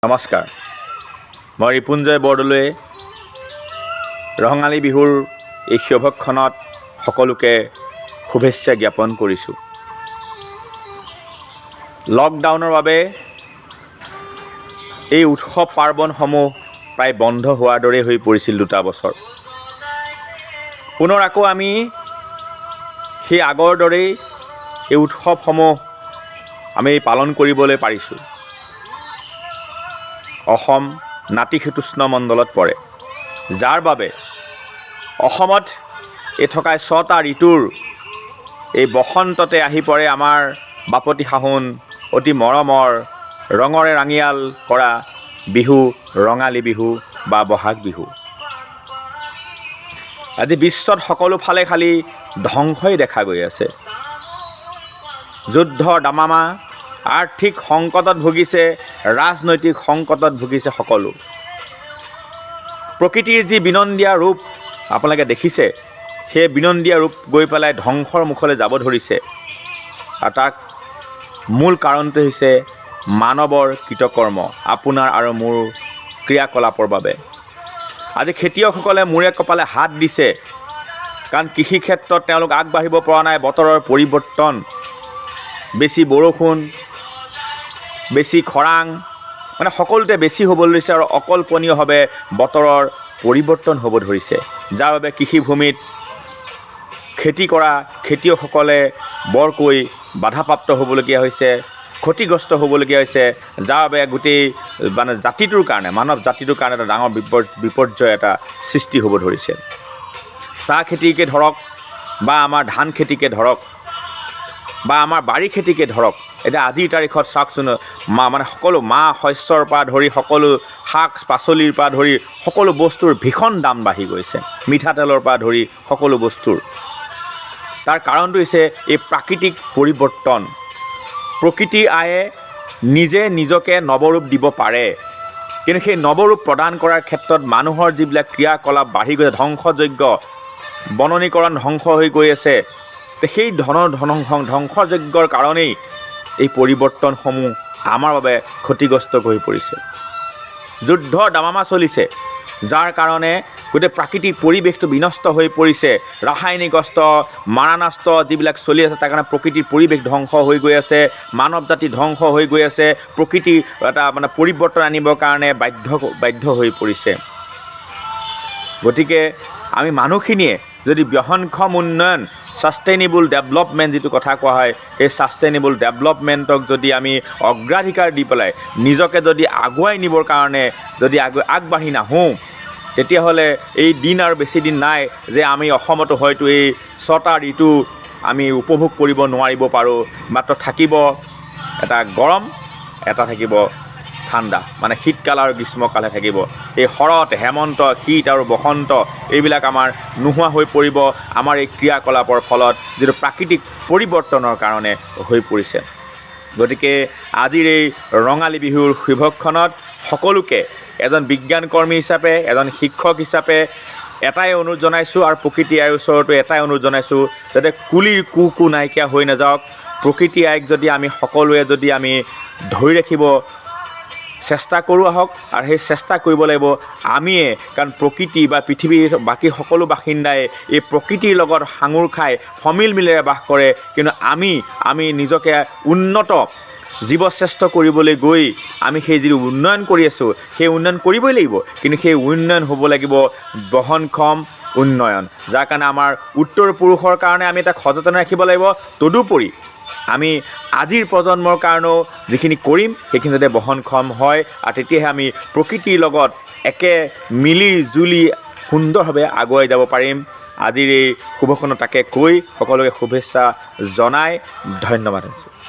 নমস্কাৰ, মই ৰিপুঞ্জয় বৰদলৈয়ে ৰঙালী বিহুৰ এই শুভক্ষণত সকলোকে শুভেচ্ছা জ্ঞাপন কৰিছোঁ। লকডাউনৰ বাবে এই উৎসৱ পাৰ্বণসমূহ প্ৰায় বন্ধ হোৱাৰ দৰেই হৈ পৰিছিল 2টা বছৰ। পুনৰ আকৌ আমি সেই আগৰ দৰেই এই উৎসৱসমূহ আমি পালন কৰিবলৈ পাৰিছোঁ। অসম নাতিশীতোষ্ণ মণ্ডলত পৰে, যাৰ বাবে অসমত এই থকা ছটা ঋতুৰ এই বসন্ততে আহি পৰে আমাৰ বাপতি সাহোন, অতি মৰমৰ, ৰঙৰে ৰাঙিয়াল কৰা বিহু, ৰঙালী বিহু বা বহাগ বিহু। আজি বিশ্বত সকলো ফালে খালি ধ্বংসই দেখা গৈ আছে। যুদ্ধৰ দামামা, আৰ্থিক সংকটত ভুগিছে, ৰাজনৈতিক সংকটত ভুগিছে সকলো। প্ৰকৃতিৰ যি বিনন্দীয়া ৰূপ আপোনালোকে দেখিছে, সেই বিনন্দীয়া ৰূপ গৈ পেলাই ধ্বংসৰ মুখলৈ যাব ধৰিছে আৰু তাক মূল কাৰণটো হৈছে মানৱৰ কৃতকৰ্ম, আপোনাৰ আৰু মোৰ ক্ৰিয়াকলাপৰ বাবে। আজি খেতিয়কসকলে মূৰে কপালে হাত দিছে, কাৰণ কৃষি ক্ষেত্ৰত তেওঁলোক আগবাঢ়িব পৰা নাই। বতৰৰ পৰিৱৰ্তন, বেছি বৰষুণ, বেছি খৰাং, মানে সকলোতে বেছি হ'বলৈ লৈছে আৰু অকল্পনীয়ভাৱে বতৰৰ পৰিৱৰ্তন হ'ব ধৰিছে, যাৰ বাবে কৃষিভূমিত খেতি কৰা খেতিয়কসকলে বৰকৈ বাধাপ্ৰাপ্ত হ'বলগীয়া হৈছে, ক্ষতিগ্ৰস্ত হ'বলগীয়া হৈছে, যাৰ বাবে গোটেই মানে জাতিটোৰ কাৰণে, মানৱ জাতিটোৰ কাৰণে এটা ডাঙৰ বিপৰ্যয় এটা সৃষ্টি হ'ব ধৰিছে। চাহ খেতিকে ধৰক বা আমাৰ ধান খেতিকে ধৰক বা আমাৰ বাৰী খেতিকে ধৰক, এতিয়া আজিৰ তাৰিখত চাওকচোন, মানে সকলো মাহ শস্যৰ পৰা ধৰি সকলো শাক পাচলিৰ পৰা ধৰি সকলো বস্তুৰ ভীষণ দাম বাঢ়ি গৈছে, মিঠাতেলৰ পৰা ধৰি সকলো বস্তুৰ। তাৰ কাৰণটো হৈছে এই প্ৰাকৃতিক পৰিৱৰ্তন। প্ৰকৃতি আয়ে নিজে নিজকে নৱৰূপ দিব পাৰে, কিন্তু সেই নৱৰূপ প্ৰদান কৰাৰ ক্ষেত্ৰত মানুহৰ যিবিলাক ক্ৰিয়াকলাপ বাঢ়ি গৈছে, ধ্বংসযজ্ঞ, বননীকৰণ ধ্বংস হৈ গৈ আছে, তে সেই ধনৰ ধ্বংসযজ্ঞৰ কাৰণেই এই পৰিৱৰ্তনসমূহ আমাৰ বাবে ক্ষতিগ্ৰস্ত হৈ পৰিছে। যুদ্ধৰ দামামা চলিছে, যাৰ কাৰণে গোটেই প্ৰাকৃতিক পৰিৱেশটো বিনষ্ট হৈ পৰিছে। ৰাসায়নিক অস্ত্ৰ, মাৰণাস্ত্ৰ যিবিলাক চলি আছে, তাৰ কাৰণে প্ৰকৃতিৰ পৰিৱেশ ধ্বংস হৈ গৈ আছে, মানৱ জাতি ধ্বংস হৈ গৈ আছে। প্ৰকৃতিৰ এটা মানে পৰিৱৰ্তন আনিবৰ কাৰণে বাধ্য বাধ্য হৈ পৰিছে। গতিকে আমি মানুহখিনিয়ে যদি বহনক্ষম উন্নয়ন, ছাষ্টেইনেবল ডেভেলপমেণ্ট যিটো কথা কোৱা হয়, সেই ছাষ্টেইনেবল ডেভেলপমেণ্টক যদি আমি অগ্ৰাধিকাৰ দি পেলাই নিজকে যদি আগুৱাই নিবৰ কাৰণে যদি আগবাঢ়ি নাহোঁ, তেতিয়াহ'লে এই দিন আৰু বেছি দিন নাই যে আমি অসমতো হয়তো এই ছটা ঋতু আমি উপভোগ কৰিব নোৱাৰিব পাৰোঁ। মাত্ৰ থাকিব এটা গৰম, এটা থাকিব ঠাণ্ডা, মানে শীতকাল আৰু গ্ৰীষ্মকালহে থাকিব। এই শৰৎ, হেমন্ত, শীত আৰু বসন্ত এইবিলাক আমাৰ নোহোৱা হৈ পৰিব আমাৰ এই ক্ৰিয়াকলাপৰ ফলত, যিটো প্ৰাকৃতিক পৰিৱৰ্তনৰ কাৰণে হৈ পৰিছে। গতিকে আজিৰ এই ৰঙালী বিহুৰ শুভক্ষণত সকলোকে এজন বিজ্ঞানকৰ্মী হিচাপে, এজন শিক্ষক হিচাপে এটাই অনুৰোধ জনাইছোঁ আৰু প্ৰকৃতি আইৰ ওচৰতো এটাই অনুৰোধ জনাইছোঁ, যাতে কুলিৰ কু কু নাইকিয়া হৈ নাযাওক। প্ৰকৃতি আইক যদি আমি সকলোৱে যদি আমি ধৰি ৰাখিব চেষ্টা কৰোঁ আহক আৰু সেই চেষ্টা কৰিব লাগিব আমিয়ে, কাৰণ প্ৰকৃতি বা পৃথিৱীৰ বাকী সকলো বাসিন্দাই এই প্ৰকৃতিৰ লগত সাঙুৰ খাই সমিল মিলেৰে বাস কৰে। কিন্তু আমি আমি নিজকে উন্নত জীৱশ্ৰেষ্ঠ কৰিবলৈ গৈ আমি সেই যিটো উন্নয়ন কৰি আছোঁ, সেই উন্নয়ন কৰিবই লাগিব, কিন্তু সেই উন্নয়ন হ'ব লাগিব বহনক্ষম উন্নয়ন, যাৰ কাৰণে আমাৰ উত্তৰ পুৰুষৰ কাৰণে আমি এটা সযতনে ৰাখিব লাগিব। তদুপৰি আমি আজিৰ প্ৰজন্মৰ কাৰণেও যিখিনি কৰিম, সেইখিনি যাতে বহনক্ষম হয় আৰু তেতিয়াহে আমি প্ৰকৃতিৰ লগত একে মিলি জুলি সুন্দৰভাৱে আগুৱাই যাব পাৰিম। আজিৰ এই শুভক্ষণত তাকে কৈ সকলোকে শুভেচ্ছা জনাই ধন্যবাদ হৈছোঁ।